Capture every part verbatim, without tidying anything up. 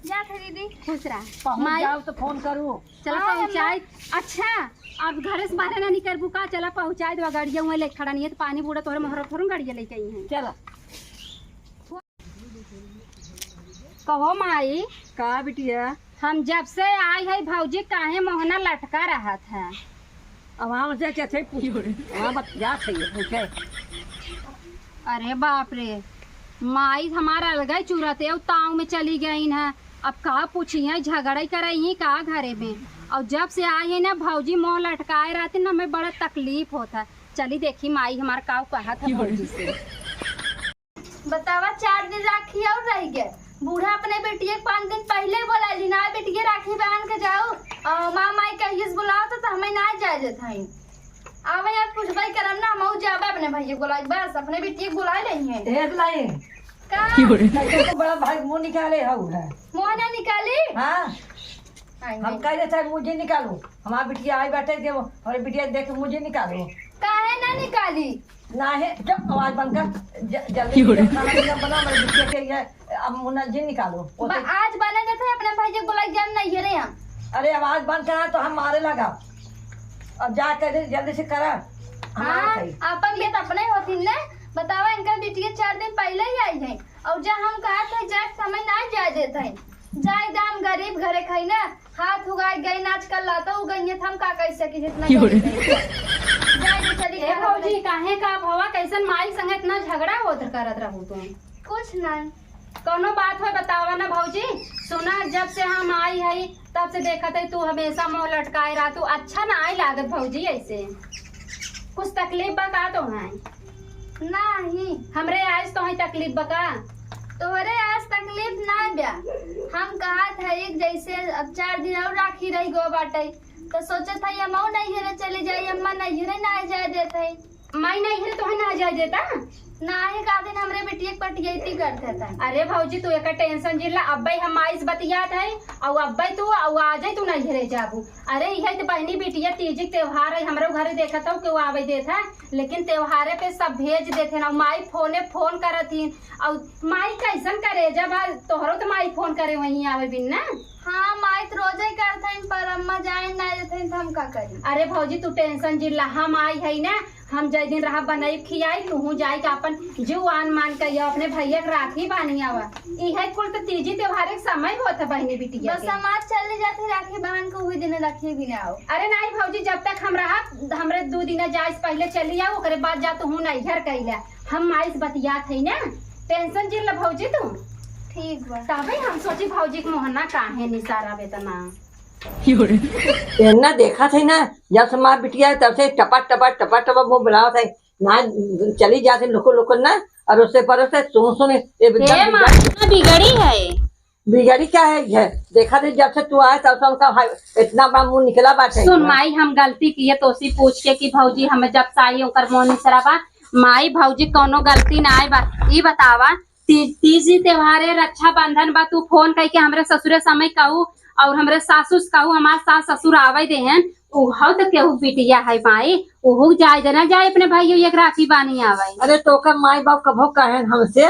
जात है दीदी। खुश रह। पहुँच माई। जाओ तो फोन करू। चला हाँ, पहुँचाई। अच्छा, अब घरे से बाहरे ना निकलबू का? चला पहुँचाई देवा, गड़िया उहाँ लेके खड़ा नहीं है तो पानी बूढ़ा तोहरे मोहरा थोड़ू गड़िया लेके आई है। चला। कहो माई। का बिटिया? हम जब से आई है भौजी काहे मोहना लटका रहत है? अब वहाँ से कैसे पूछो? वहाँ बतियात है ये, पूछे। अरे बाप रे, माई हमारा अलगे चुरत है, ताव में चली गई है। अब का पूछी है, झगड़ा ही करे ही का घरे में। और जब से आई है ना भौजी मोह लटकाए रहती ना, हमें बड़ा तकलीफ होता है। चली देखी माई हमार काव कहत है भौजी से। बतावा, चार दिन राखी और रह गए। बूढ़ा अपने बेटिया के पाँच दिन पहले बोला ली ना, "बेटिया राखी बांध के जाओ।" और माँ माई कहिए से बुलाओ तो, तो हमें ना जाए देत हई। आवे यार, पूछबे करम ना, हम जाबे अपने भैया के बुलाए, बस अपने बेटिया के बुलाए लेनी है। ए लाई। का? कैसे तो बड़ा भाई मुंह निकाले हऊ है। मुंह ना निकाली? हाँ। आई हम नहीं। कह रहे थे मुझे निकालो, हमारा बिटिया आई बैठे थे, हमारे बिटिया देख मुझे निकालो। काहे ना निकाली? नाही, चुप, आवाज बंद कर। ज-, जल्दी से खाना पीना बना, मेरे बिटिया के लिए, अब मुन्ना जी निकालो। वो तो ब-, आज बने देते हैं अपने भाई के गुलाब जामुन नहीं है रे हम। अरे, आवाज बंद करा तो हम मारे लगा। अब जा कर दे, जल्दी से करा। हमारा हाँ, सही। अपन ये तो अपने होती ने। बतावा, इनका बिटिया चार दिन पहले ही आई है और जब हम कहा थे जाए, समय ना जाए देते हैं। जाए दाम गरीब घरे खाई ना, हाथ उगाए गए, नाच कर लातो उगइए, हम का कह सकी जितना क्यों रे? गरीब है। जाए दे, चली ए का भौजी, काहे का भवा, कैसन माई संगे इतना झगड़ा होत करत रहू तुम? कुछ नहीं। कौनो बात हो बतावा ना भौजी। सुना, जब से हम आई हई तब से देखत है तू हमेशा मुंह लटकाए रहा, तू अच्छा ना आई लागत भौजी ऐसे। कुछ तकलीफ बा का तो है? नाही। हमरे आज तो है तकलीफ बा का? तोहरे आज तकलीफ ना बा। हम कहत हई जैसे अब चार दिन और राखी रह गो बाटे, तो सोचत हई अम्मा नैहरे चली जाई, अम्मा नैहरे ना जाए देत हई। माई नैहरे तोहे ना जाए देता? नाही, का दिन हमरे बिटिया के पटियती कर देता। अरे भौजी, तू एकर tension जिन ला, अब्बे हम माई से बतियात हई, और अब्बे तू, और आजे तू नैहरे जाबू। अरे, इहे त बहिनी बिटिया तीज के त्योहार है, हमरो घरे देखत हऊ केहू आवे देत है, लेकिन त्योहारे पे सब भेज देत है ना। माई फोने फोन करत ही, और माई कैसन करे, जब आज तोहरो त माई फोन करे वहीं आवे बिन ना। हाँ, माई त रोजे करत हईन, पर अम्मा जाए ना देत हईन, त हम का करी? अरे भौजी, तू tension जिन ला, हम आई है ना, हम जय दिन रहा बनाई खियाई, तुहू जाए के अपन जुआन मान के यो अपने भैया के राखी बांधी आवा। इहे कुल त तीजी त्योहार के समय होत है बहिनी बिटिया बस के। हम आज चले जाते राखी बांध के, वही दिन राखी भी ना आओ। अरे नाही भौजी, जब तक हम रहा, हमरे दू दिन जाए से पहले चली आओ, ओकरे बाद जा तुहू नैहर कैला। हम माई से बतियात है ना, tension जिन ला भौजी तू। ठीक बा। तबे हम सोची भौजी के मोहना काहे निसारा बेतना। एन्ना देखत है ना, जब से हमार बिटिया है, तब से टपा, टपा, टपा, टपा मुंह बनावत है। ना चली जात है लोको, लोको ना, अरोसे परोसे, सुन, सुन, ये ए बिगड़-, माँ, बिगड़ी है। बिगड़ी क्या है, ये देखत है, जब से तू आए, तब से उनका हाय, इतना बड़ा मुंह निकला बाटे। सुन माई, हम गलती किए तोसी पूछ के कि भौजी, हम जब से आई, ओकर मोह निसरा बा। माई, भौजी कौनो गलती ना आए बा। ई बतावा, ती-, तीजी त्योहार है, रक्षाबंधन बा, तू फोन करके हमरे ससुरे समय कहू और हमरे सासू से कहू, हमार सास ससुर आवे देहन, उहो तो केहू बिटिया है माई, उहू जाए देना जाए अपने भाइयों एक राखी बांधी आवे। अरे तो ओकर माई बाप कभो कहेन हमसे?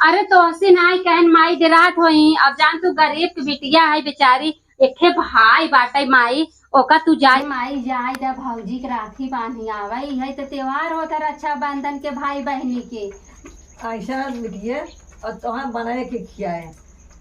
अरे तो हसी नाई कहन माई, डेरात होई, अब जान तू गरीब के बिटिया है बेचारी, एके भाई बाटे माई, ओका तू जाए। माई जाए दा भौजी के राखी बांधी आवे, इहे तो त्योहार होता रक्षाबंधन के भाई बहिनी के। ऐसा बिटिया, और तोहार बनाए के खियाए।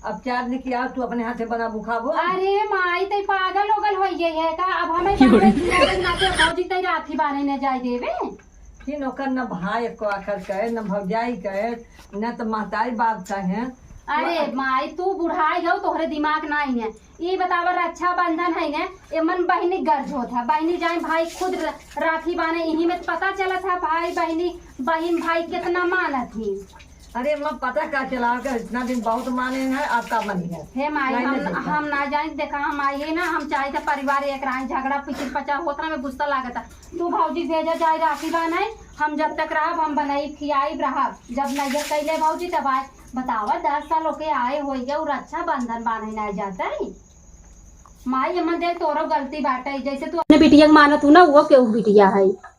अब चार दिन की आओ, तू अपने हाथे बनाबू खाबो। अरे माई, तै पागल ओगल होइ गई है का? अब हमें क्यों रे? बांधे खियावे नाते भौजी तै राखी बांधे न जाए देवे। कि ओकर न भाई एको आखर कहे, न भौजाई कहे, न त महतारी बाप कहे। अरे माई, तू बुढ़ाई गऊ, तोहरे दिमाग नाई है। ई बतावा, रक्षाबंधन है ने, एमन बहिनी गर्ज होत है, बहिनी जाए भाई खुद र-, राखी बांधे, इही में पता चलत है भाई बहिनी, बहिन भाई कितना मानत ही। अरे अम्मा, पता का चला कि इतना दिन बहुत माने हैं, अब का मानी है? हे माई, नहीं, हम, नहीं, नहीं। हम ना जाए, देखा हम आई है ना, हम चाहे तो परिवार एक रहे, झगड़ा पिचर पचा होत ना, में गुस्सा लागत है। तू भौजी भेजा जाए राखी बांधे, हम जब तक रहब, हम बनाई खियाई रहब। जब नैहर कैले भौजी तब आए। बतावा, दस साल ओके आए होई गए, उ रक्षाबंधन बांधे ना जाते। माई, एमन दे तोरो गलती बाटे, जैसे तू अपने बिटिया के मानत हूँ ना, वो केहू बिटिया है।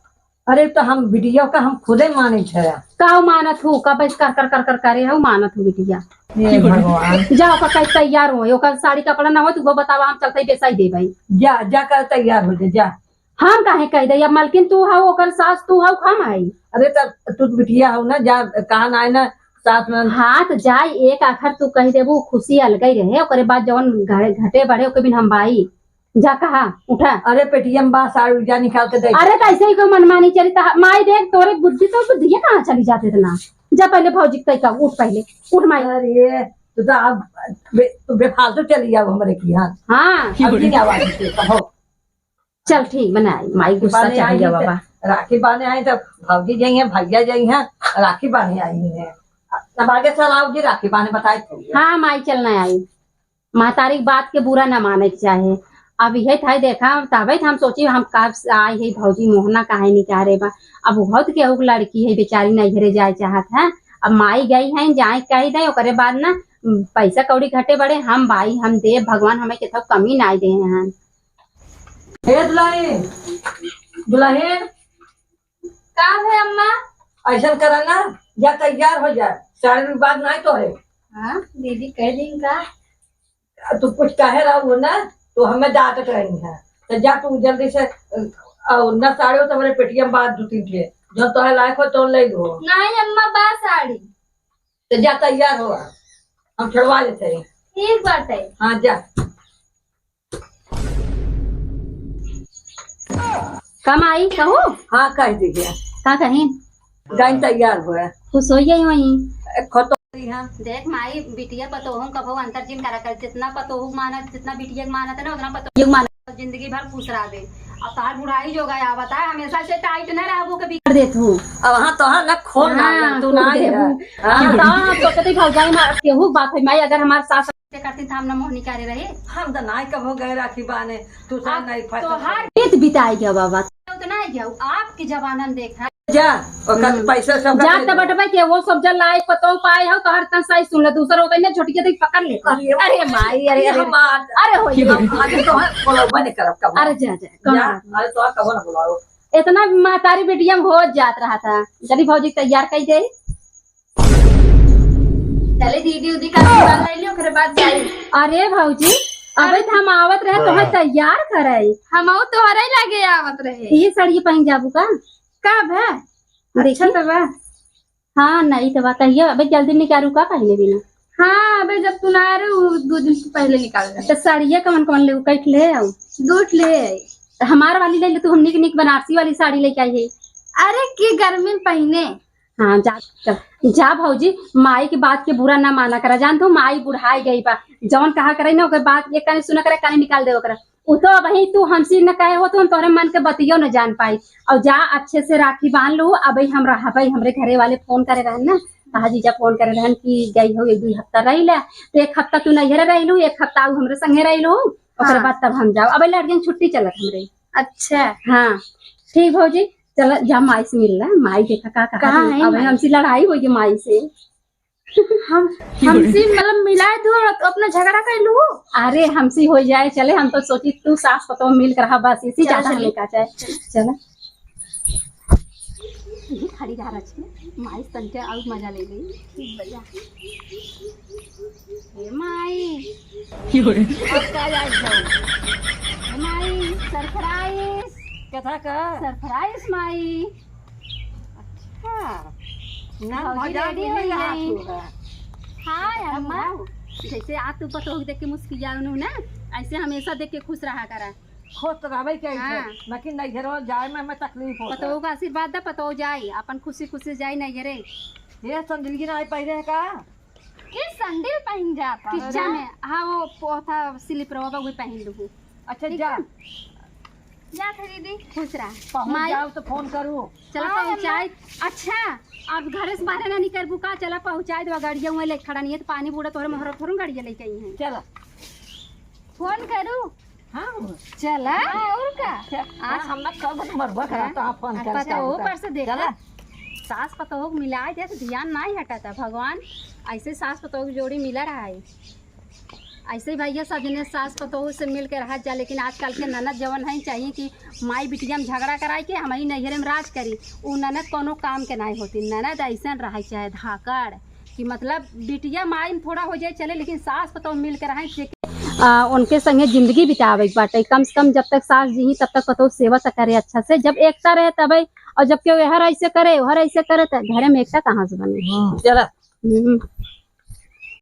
अरे तो हम बिटिया का हम खुदे माने छे। का मानत हूँ, का बस कर कर कर कर करे हूँ, मानत हूँ बिटिया। हे भगवान। जा ओकर कहीं तैयार हो, ओकर साड़ी कपड़ा ना हो, तू वो बतावा, हम चलते बेसाई दे भाई। जा, जा कर तैयार हो जा, जा। हम काहे कह दे, अब मलकिन तू हऊ, ओकर सास तू हऊ, हम हई। अरे तब तू बिटिया हऊ ना, जा कहा ना है ना, सास में। हाँ तो जाए, एक आखर तू कह देबू, खुशी अलग ही रहे, ओकरे बाद जवन घ-, घटे बढ़े, ओके बिन हम बाई। जा कहा, उठा। अरे पेटिया में बा साड़ी, जा निकाल के दे। अरे तो ऐसे ही कोई मनमानी चली तो माई देख, तोरे बुद्धि तो बुद्धिया कहाँ चली जाते इतना। जा पहले भौजी के तैका, उठ पहले, उठ माई। अरे तू तो अब बे-, तू बेफालतू चली जाओ हमरे की, हाँ। हाँ। अब की आवाज से कहो। चल ठीक बनाई, माई गुस्सा बाने चढ़ आई गया है, बाबा। राखी बाने आई तो भौजी जाई हैं, भैया जाई हैं, राखी बाने आई हैं। अब आगे चल आओ जी, राखी बाने बताए थे। हाँ माई, चल ना आई। महतारी के बात के बुरा ना माने के चाहे। अब यह था देखा, तबे तो हम सोची हम कब से आई है भौजी मोहना काहे निकारे बा। अब बहुत केहू के लड़की है बेचारी नैहरे जाए चाहत है। अब माई गई है, जाए कह दे, ओकरे बाद ना पैसा कौड़ी घटे बढ़े, हम बाई हम देब, भगवान हमें केथो कमी ना दे हैं। हे दुल्हन, दुल्हन। का है अम्मा? ऐसन करा ना, जा तैयार हो जा, साड़ी बात नहीं तो है। हाँ दीदी, कह दी का? तू कुछ कहे रहा हो ना, तो हमें डांटत रही है। तो जा तू जल्दी से, अ, और ना साड़ी हो तो हमारे पेटिया में बात दो तीन ठे, जो तोहे लायक हो तो ले लो। नहीं अम्मा, बा साड़ी। तो जा तैयार हो, हम छुड़वा लेते हैं। ठीक बाटे। हाँ जा। का माई कहू? हाँ, कह दीजिए। का कहीं? गाइन तैयार हुआ। खुश हो गई वहीं। ए, खतो रही है। देख माई, बिटिया पतोहू कभो अंतर जिन करा कर, जितना पतोहू मानत, जितना बिटिया के मानत है ना, उतना पतोहू मानत। जिंदगी भर खुश रहबे। अब तार बुढ़ाई जो गया, बता, हमेशा से टाइट न रहबू, कभी कर देत हूँ। अब हाँ, तोहार ना खोल ना, हाँ, तू खोल ना देबू। हाँ। हाँ, तो सोचती भौजाई मा-, केहू बात है माई, अगर हमार सास से करती त हम ना मोहनी करे रहे। हम तो नाई कभो गए राखी बाने, तू सब अब नहीं फंस तोहार बीत बिताई गया बाबा। उतना ही गया, आपके जमाना में देखा। जा, ओकर हम्म। पैसा सब जा दे त दे। बटबे के वो सब जल लाए, पतोह पाए हो, तोहर तन साई सुन ले, दूसर होते ना झोटिया देख पकड़ ले। अरे, अरे माई, अरे, ये अरे, हमार अरे हो ये गया। हम आगे तो है, बोलबे नहीं करब कबो। अरे जा, जा, जा, कहाँ? अरे तो कबो ना बुलाओ। इतना महतारी बेटिया में हो जात रहा था, चली भौजी तैयार कर दे। चले दीदी उदी का आशीर्वाद ले लियो, ओकरे बाद जाई। अरे भौजी, अबे अरे। त हम आवत रहे, तोहर हाँ। तैयार करे। हमहू तोहरे लगे आवत रहे। ये साड़ी पहन जाबू का? का भा? अच्छा देखी। त बा। हाँ, नहीं त बा। कहियो, अबे जल्दी निकालू का पहले बिना? हाँ, अबे जब तू ना आ रहे, उ दो दिन से पहले निकाल रहे। त साड़िया कवन कवन ले, कैठ ले आऊ? दो ठे ले आई। त हमार वाली ले ले, तू हम निक निक बनारसी वाली साड़ी लेके आई है। अरे, की गर्मी में पहने। हाँ, जा, चल, जा भौजी, माई के बात के बुरा ना माना करा। जान तू, माई बुढ़ाई गई बा, जौन कहा करे ना, ओकर बात एक काने सुना करे, एक काने निकाल देवे करे। उ तो अबही तू हमसे न कहे हो, तो हम तोहरे मन के बतियो न जान पाई। और जा, अच्छे से राखी बांध लू। अबही हम रहबे, हमरे घरे वाले फोन करे रहन ना, कहा जीजा फोन करे रहन कि गई हो एक दो हफ्ता रह ले, तो एक हफ्ता तू नैहरे रह लू, एक हफ्ता आऊ हमरे संगे रह लू, ओकरे हाँ। बाद तब हम जाओ। अबे लड़कियन छुट्टी चलत हमरे। अच्छा। हाँ, ठीक भौजी, चला जा माई से मिल ले, माई देखा का कहा कहाँ थी। है अब माई? हमसे लड़ाई होई माई से। हम, हमसे मतलब मिलाए दो और अपना झगड़ा कर लू। अरे हमसे हो जाए चले, हम तो सोची तू सास पतोह मिल कर रहा बस इसी चल ज्यादा चली। हमें का चाहे। चला। ये खड़ी रहा रच के, माई तनके और मजा ले ले। ठीक भैया। ए माई। अब का जाए जाओ? ए माई, सरप्राइज। कथा का? सरप्राइज माई। अच्छा। ना, भौजी मजा ready मिले हो रहा गई। तू है। हाँ, अब अम्मा। आओ। जैसे आज तू पतोह देख के मुस्किया उन्हों ना, ऐसे हमेशा देख के खुश रहा करा। खुश तो रहबे के हाँ। लेकिन नैहरो जाए में हमें तकलीफ होता। पतोह का आशीर्वाद दा, पतोह जाए, अपन खुशी खुशी जाए नैहरे। ये संदलगी ना आई पहले है का? के संडिल पहिन जाता? किच्चा में, हाँ, वो पोथा स्लीपरवा बा, वही पहिन लूँ। अच्छा, ठीक जा। है? जा खरीदी। खुश रह। पहुँच माई। जाओ तो फोन करू। चला हाँ, पहुँचाई। अम्मा। अच्छा, अब घरे से बाहर ना निकलबू का? चला पहुँचाई दो, गाड़िया वहीं ले खड़ा नहीं है, तो पानी बूढ़ा तोहरे मोहरा थोड़ू गाड़िया लेके आई हैं। चला। फोन करू। हाँ। चला। हाँ, और का? चल, आज हाँ, हम ना कब मरबा हाँ। करता, फोन आज करके पतोह आवता। ऊपर से देखा। चला। सास पतोह के मिलाए देख, ध्यान नहीं हटाता। भगवान ऐसे सास पतोह की जोड़ी मिला रहा है। ऐसे ही भैया, सब जने सास पतोह से मिल के रहत जा, लेकिन आजकल के ननद जवन है, चाहिए कि माई बिटिया में झगड़ा कराए के हम ही नैहरे में राज करी। उ ननद कोनो काम के नाई होती, ननद ऐसन रहे चाहे धाकड़ कि मतलब बिटिया माई में थोड़ा हो जाए चले, लेकिन सास पतोह मिल के रहे, जे कि, आ, उनके संगे जिंदगी बितावे के बाटे। कम से कम जब तक सास जी ही तब तक पतोह सेवा त करे अच्छा से। जब एकता रहे तबे, और जब केहू एहर ऐसे करे, ओहर ऐसे करे, त घरे में एकता कहाँ से बने? हम्म, चला। हम्म।